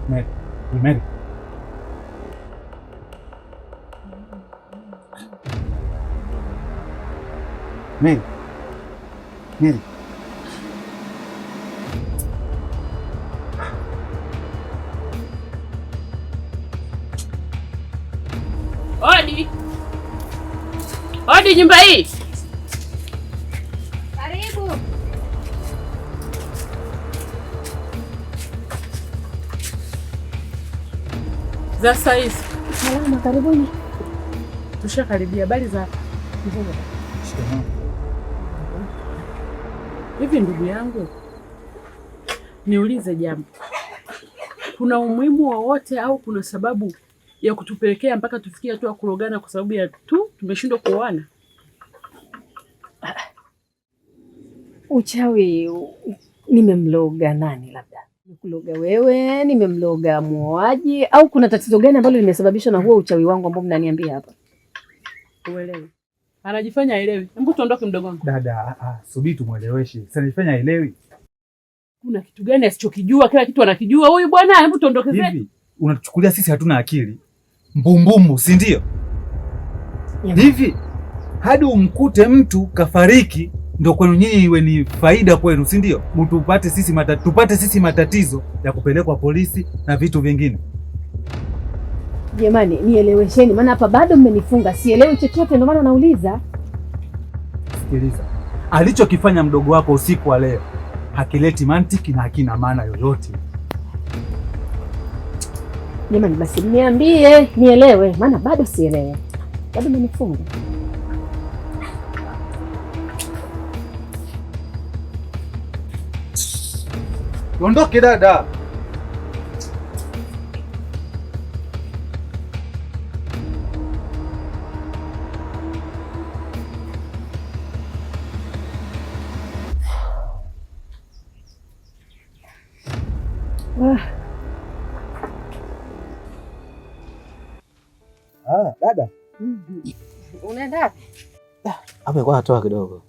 Mary, Mary. Mary. Mary. Odi. Odi nyumba hii. Karibu. Za saizi. Salama, karibuni. Tushakaribia. Habari za Shikamoo. hivi? Ndugu yangu, niulize jambo, kuna umuhimu wowote au kuna sababu ya kutupelekea mpaka tufikie hatua kurogana kwa sababu ya tu tumeshindwa kuoana? Uchawi nimemloga nani? Labda nimekuloga wewe, nimemloga muoaji, au kuna tatizo gani ambalo limesababishwa na huo uchawi wangu ambao mnaniambia hapa? Uelewi? Anajifanya aelewi. Hebu tuondoke, mdogo wangu. Dada, subiri tumweleweshe. Sasa nifanya aelewi. Kuna kitu gani asichokijua? Kila kitu anakijua huyu bwana. Hebu tuondoke zetu. Hivi unatuchukulia sisi hatuna akili? Mbumbumbu, si ndio? Hivi hadi umkute mtu kafariki ndio kwenu nyinyi iwe ni faida kwenu, si ndio? Tupate sisi matatizo ya kupelekwa polisi na vitu vingine. Jamani, nielewesheni, maana hapa bado mmenifunga, sielewi chochote, ndio maana nauliza. Sikiliza, alichokifanya mdogo wako usiku wa leo hakileti mantiki na hakina maana yoyote. Jamani, basi niambie nielewe, maana bado sielewi, bado mmenifunga. Tuondoke dada. Ah. Ah, dada. Unaenda wapi? Hapo ilikuwa natoka kidogo.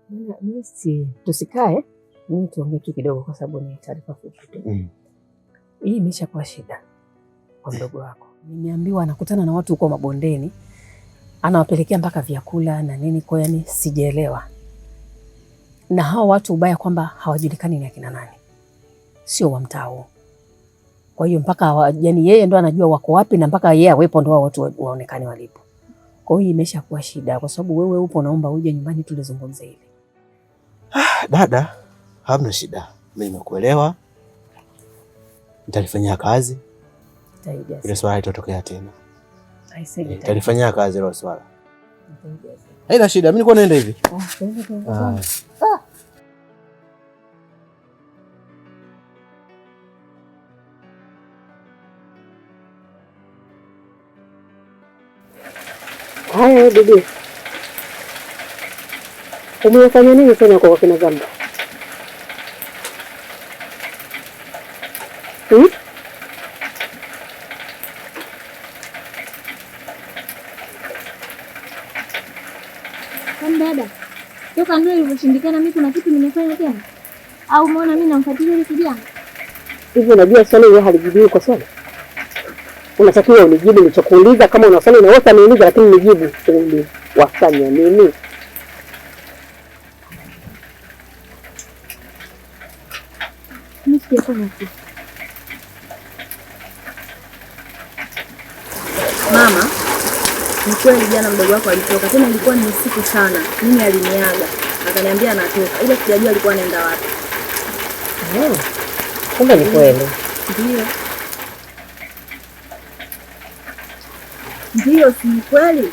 Bwana, mimi si tusikae, mimi tuongee tu kidogo kwa sababu ni taarifa fupi tu. Hii imeshakuwa shida kwa mdogo wako. Nimeambiwa anakutana na watu huko mabondeni, anawapelekea mpaka vyakula na nini, kwa yani sijaelewa. Na hao watu ubaya kwamba hawajulikani ni akina nani, sio wa mtaa huu. Kwa hiyo mpaka yani yeye ndo anajua wako wapi na mpaka yeye awepo ndo hao watu waonekane walipo. Kwa hiyo imeshakuwa shida kwa sababu wewe upo, naomba uje nyumbani tulizungumze hili. Dada, hamna shida. Mimi nimekuelewa. Nitalifanyia kazi. Jitahidi. Ile swala haitatokea tena. I said jitahidi. Nitalifanyia kazi hilo swala. Haina shida, mimi nilikuwa naenda hivi. Ah, twende, twende. Ah. Haya bibi, umefanya nini tena kwa kina Zamba? Hmm? Kwani dada, toka ndoa ilivyoshindikana mimi kuna kitu nimefanya tena? Au umeona mimi namfuatilia yule kijana? Hivi unajua swali hilo halijibiwi kwa swali. Unatakiwa unijibu nilichokuuliza. Kama una swali unaweza niuliza, lakini nijibu. Uliwafanya nini? Mimi sijafanya kitu. Mama, ni kweli jana mdogo wako alitoka, tena ilikuwa ni usiku sana. Mimi aliniaga akaniambia anatoka, ila sijajua alikuwa anaenda wapi. Kumbe ni kweli. Ndio, ndio, si ni kweli?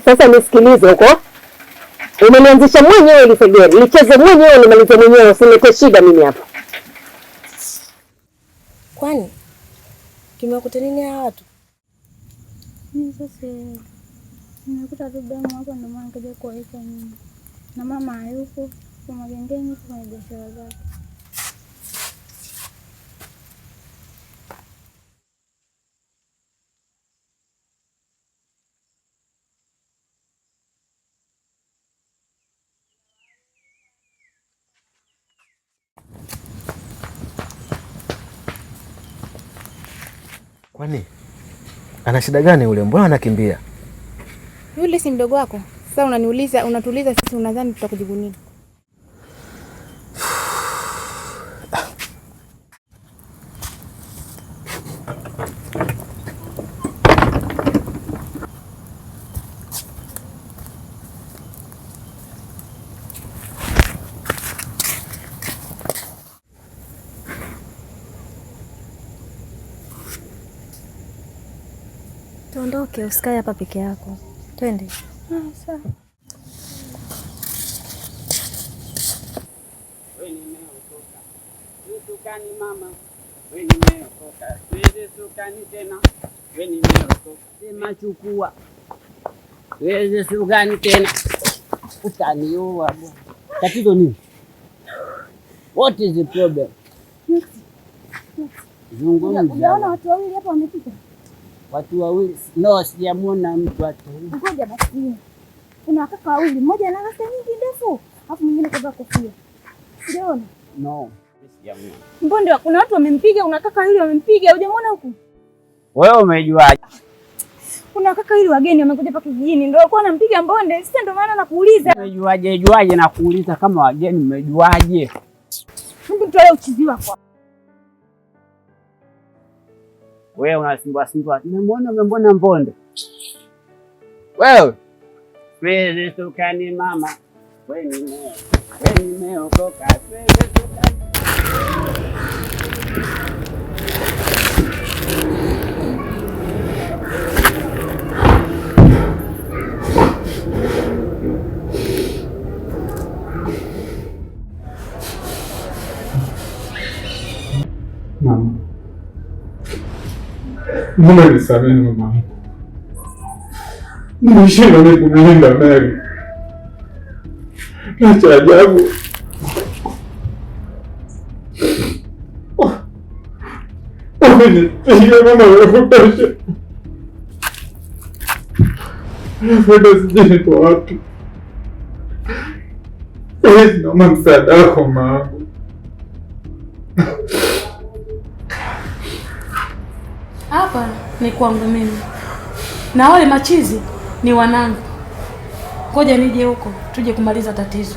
Sasa nisikilize huko. Umenianzisha mwenyewe ile segere, licheze mwenyewe nimalize mwenyewe, usilete shida mimi hapa. Kwani kimewakuta nini hawa watu? Mimi sasa nimekuta tu damu hapo, ndio maana nikaja kuwaita nyinyi. Na mama hayupo, kwa magengeni kwenye biashara zake. Kwani ana shida gani yule? Mbona anakimbia? Yule si mdogo wako? Sasa unaniuliza, unatuuliza sisi, unadhani tutakujibu nini? Tuondoke, usikae hapa peke yako. Twende. Sawa. Wewe nimeokoka. Usukani mama. Wewe nimeokoka. Wewe sukani tena. Wewe nimeokoka. Sema chukua. Wewe sukani tena. Utaniua bwana. Tatizo nini? What is the problem? Zungumza. Unaona watu wawili hapa wamepita? Watu wawili? No, sijamuona mtu hata. Ngoja basi. Kuna kaka wawili, mmoja ana rasta nyingi ndefu, alafu mwingine kavaa kofia. Sijaona? No, sijamuona. Mbonde kuna watu wamempiga, kuna kaka wawili wamempiga, hujamuona huku? Wewe umejuaje? Kuna kaka wawili wageni wamekuja hapa kijijini, ndio walikuwa wanampiga Mbonde. Sasa ndio maana nakuuliza. Umejuaje? Juaje na kuuliza kama wageni umejuaje? Mungu tutolee uchizi wako. Wewe unasumbua sumbua. Nimemwona Mbonde. Wewe. Wewe sukani mama. Wewe nimeokoka. Wewe sukani. Mama, mbona nisamehe mama? Nimeshindwa mimi kumlinda Mary. Na cha ajabu wamenipiga mama ya kutosha. Alafu sijui niko wapi. Naomba msaada wako mamangu. Hapa ni kwangu mimi na wale machizi ni wanangu. Ngoja nije huko tuje kumaliza tatizo.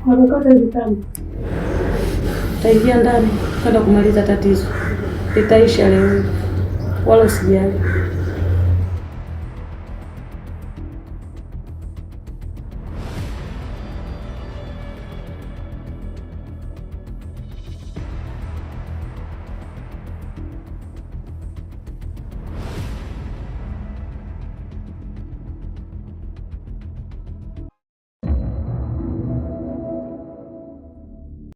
Wakukata hivi kamba, taingia ndani kwenda kumaliza tatizo, litaisha leo, wala usijali.